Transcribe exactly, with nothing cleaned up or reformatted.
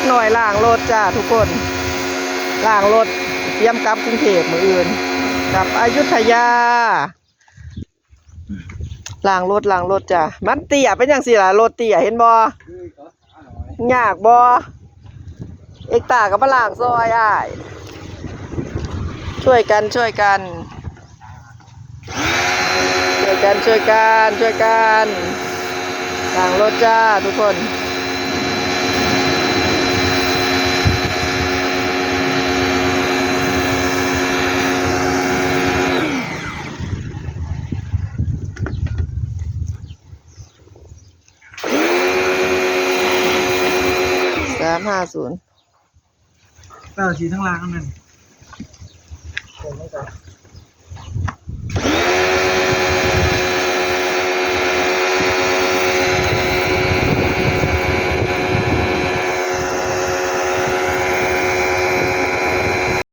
หน่อยล้างรถจ้าทุกคน ล้างรถ เตรียมกลับกรุงเทพฯมื้ออื่น กลับอยุธยา ล้างรถ ล้างรถจ้า มันเตี้ย เป็นจั่งซี้ล่ะ รถเตี้ย เห็นบ่ ยากบ่ เอกตาก็มาล้างซอยอ้าย ช่วยกัน ช่วยกัน ช่วยกัน ช่วยกัน ช่วยกัน ล้างรถจ้าทุกคน สามห้าศูนย์ เก้าสี่ทั้งล่างนั่น ผมไม่กลับ